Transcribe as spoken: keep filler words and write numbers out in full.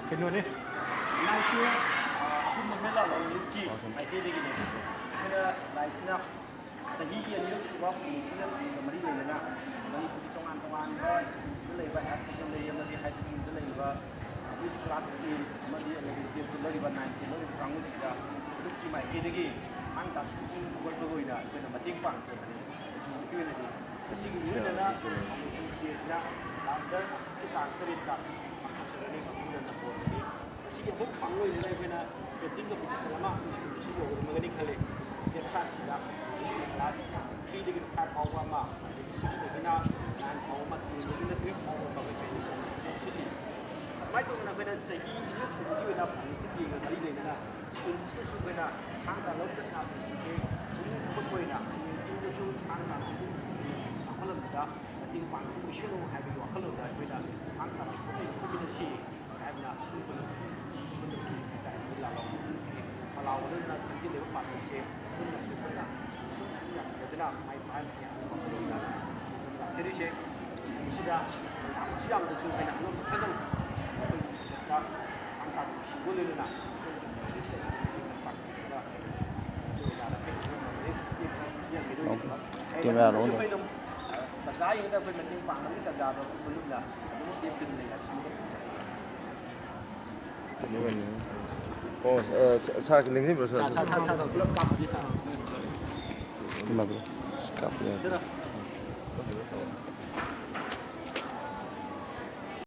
ꯀꯩꯅꯣꯅꯦ, ꯂꯥꯏꯁꯦ ꯑꯍꯨꯝ ꯃꯈꯜ ꯂꯥꯛꯂꯕ ꯃꯤꯠꯀꯤ ꯃꯥꯏꯀꯩꯗꯒꯤꯅꯦ꯫ ꯑꯩꯈꯣꯏꯅ ꯂꯥꯏꯁꯤꯅ ꯆꯍꯤꯒꯤ ꯑꯅꯤꯔꯛ ꯁꯨꯕ ꯄꯨꯂꯤꯁꯀꯤ ꯂꯝꯗꯝꯒ ꯃꯔꯤ ꯂꯩꯅꯅ ꯃꯅꯤꯄꯨꯔꯒꯤ ꯇꯣꯉꯥꯟ ꯇꯣꯉꯥꯟꯕ ꯁ꯭ꯀꯨꯜꯁꯤꯗ ꯂꯩꯕ ꯍꯥꯌꯔ ꯁꯦꯀꯦꯟꯗꯔꯤ ꯑꯃꯗꯤ ꯍꯥꯏ ꯁ꯭ꯀꯨꯜꯗ ꯂꯩꯔꯤꯕ ꯑꯩꯈꯣꯏ ꯀ꯭ꯂꯥꯁ ꯇꯦꯟ ꯑꯃꯗꯤ ꯑꯦꯂꯚꯦꯟ ꯇꯨꯌꯦꯜꯞꯇ ꯂꯧꯔꯤꯕ ꯅꯥꯏꯟ ꯇꯦꯟ ꯂꯧꯔꯤꯕ ꯀꯥꯡꯕꯨꯁꯤꯗ ꯒ꯭ꯔꯨꯞꯀꯤ ꯃꯥꯏꯀꯩꯗꯒꯤ ꯊꯥꯡ ꯇꯥ ꯁ꯭ꯀꯨꯜ ꯍꯧꯒꯠꯄꯒꯤ ꯑꯣꯏꯅ ꯑꯩꯈꯣꯏꯅ ꯃꯇꯦꯡ ꯄꯥꯡꯖꯕꯅꯤ꯫ ꯃꯁꯤꯒꯤ ꯑꯣꯏꯅꯗꯤ ꯃꯁꯤꯒꯤ ꯂꯣꯏꯅꯅ ꯐꯥꯎꯟꯗꯦꯁꯟ ꯁ꯭ꯇꯦꯖꯅ ꯂꯥꯛꯂꯤꯕ ꯑꯥꯒꯁꯀꯤ ꯇꯥꯡ ꯇꯔꯦꯠꯇ ꯄꯥꯡꯊꯣꯛꯆꯒꯅꯤ꯫ ꯃꯄꯨꯅ ꯅꯝꯕꯣꯜꯗꯒꯤ ꯃꯁꯤꯒꯤ ꯑꯃꯨꯛ ꯃꯔꯨ ꯑꯣꯏꯅ ꯑꯩꯈꯣꯏꯅ ꯄꯦꯟꯇꯤꯡ ꯀꯝꯄꯤꯇꯤꯁꯟ ꯑꯃ ꯑꯩꯈꯣꯏ ꯁ꯭ꯀꯨꯜꯗ ꯁꯤꯟꯕ ꯑꯣꯏꯔꯝꯃꯒꯅꯤ ꯈꯜꯂꯤ꯫ ꯗꯦꯠ ꯐꯥꯏꯚꯁꯤꯗ ꯀ꯭ꯂꯥꯁ ꯊ꯭ꯔꯤꯗꯒꯤꯅ ꯐꯥꯏꯚ ꯐꯥꯎꯕ ꯑꯃ, ꯑꯗꯒꯤ ꯁꯤꯛꯁꯇꯒꯤꯅ ꯅꯥꯏꯟ ꯐꯥꯎꯕ ꯑꯃ, ꯇꯦꯟꯗꯒꯤꯅ ꯇꯨꯌꯦꯜꯞ ꯐꯥꯎꯕ ꯑꯃ ꯑꯩꯈꯣꯏ ꯄꯦꯟꯇꯤꯡ ꯀꯝꯄꯤꯇꯤꯁꯟ ꯁꯤꯜꯂꯤ꯫ ꯑꯗꯨꯃꯥꯏꯅ ꯇꯧꯗꯅ ꯑꯩꯈꯣꯏꯅ ꯆꯍꯤ ꯑꯅꯤꯔꯛ ꯁꯨꯕꯒꯤ ꯑꯣꯏꯅ ꯐꯥꯎꯟꯗꯦꯁꯟ ꯗꯦꯒ ꯃꯔꯤ ꯂꯩꯅꯅ ꯁ꯭ꯀꯨꯜꯁꯤꯗꯁꯨ ꯑꯩꯈꯣꯏꯅ ꯊꯥꯡ ꯇꯥ ꯂꯧꯔꯤꯕ ꯁꯥꯇ꯭ꯔꯁꯤꯡꯁꯦ ꯄꯨꯛꯅꯤꯡ ꯊꯧꯒꯠꯄ ꯑꯣꯏꯅ ꯍꯌꯦꯡ ꯇꯨꯡꯗꯁꯨ ꯊꯥꯡ ꯇꯥ ꯁ꯭ꯀꯨꯜꯒꯤ ꯆꯥꯎꯈꯠꯂꯝꯕꯗ ꯃꯇꯦꯡ ꯄꯥꯡꯕ ꯑꯣꯏꯁꯅꯨ ꯍꯥꯏꯕꯒꯤ ꯋꯥꯈꯜꯂꯣꯟꯗ ꯑꯩꯈꯣꯏꯅ ꯊꯥꯡ ꯇꯥ ꯄꯨꯟꯅ ꯌꯣꯛꯈꯠꯃꯤꯟꯅꯁꯤ ꯍꯥꯏꯕꯅ ꯑꯩꯈꯣꯏ ꯄꯨꯟꯅ ꯄꯨꯟꯅ ꯍꯥꯏꯇꯥꯔꯦ, ꯑꯩꯈꯣꯏ ꯂꯥꯂꯣꯡ ꯃꯥꯂꯥ ꯋꯥꯔꯜꯅ ꯆꯪꯁꯤꯜꯂꯤꯕ ꯄꯥꯟꯗꯝꯁꯦ ꯄꯨꯟꯅ ꯑꯩꯈꯣꯏ ꯄꯨꯟꯅ ꯁꯨꯝ ꯁꯨꯝ ꯌꯥꯃꯤꯟꯅꯗꯨꯅ ꯃꯥꯏ ꯄꯥꯛꯍꯟꯁꯤ ꯍꯥꯏꯕꯒꯤ ꯋꯥꯈꯜꯂꯣꯟꯗ ꯂꯥꯛꯆꯔꯤꯁꯦ꯫ ꯃꯁꯤꯗ ꯌꯥꯝꯁꯨ ꯌꯥꯝꯗ꯭ꯔꯁꯨ ꯑꯩꯈꯣꯏꯅ ꯑꯉꯝꯕ ꯈꯔꯗꯪ ꯑꯩꯈꯣꯏ ꯄ꯭ꯔꯣꯁꯦꯁꯇ ꯊꯥꯡ ꯇꯥ ꯁꯤꯡꯕ ꯂꯣꯏꯅꯅ ꯀꯦꯃꯦꯔꯥ ꯔꯣꯜ ꯇꯧ꯫ ꯇꯟꯖꯥ ꯌꯦꯡꯉꯒ ꯑꯩꯈꯣꯏ ꯃꯇꯦꯡ ꯄꯥꯡꯅꯕꯒꯤ ꯇꯟꯖꯥꯗꯣ ꯄꯨꯟꯅ ꯑꯗꯨꯝ ꯂꯦꯞꯇꯅ ꯂꯩ ꯍꯥꯏꯕꯁꯤꯃ ꯊꯝꯖꯒꯦ꯫ ꯑꯣ, ꯑ, ꯁꯥ-, ꯁꯥꯔꯒꯤ ꯂꯦꯡꯁꯤꯟꯕ꯭ꯔꯣ, ꯁꯥꯔ? ꯁꯥ-, ꯁꯥ-, ꯁꯥ-, ꯁꯥ-, ꯄꯨꯂꯞ ꯀꯥꯞꯄꯗꯤ ꯁꯥꯔ꯫ ꯏꯃꯥ, ꯀꯥꯞꯄ ꯌꯥꯗꯦ꯫ ꯁꯤꯗ꯫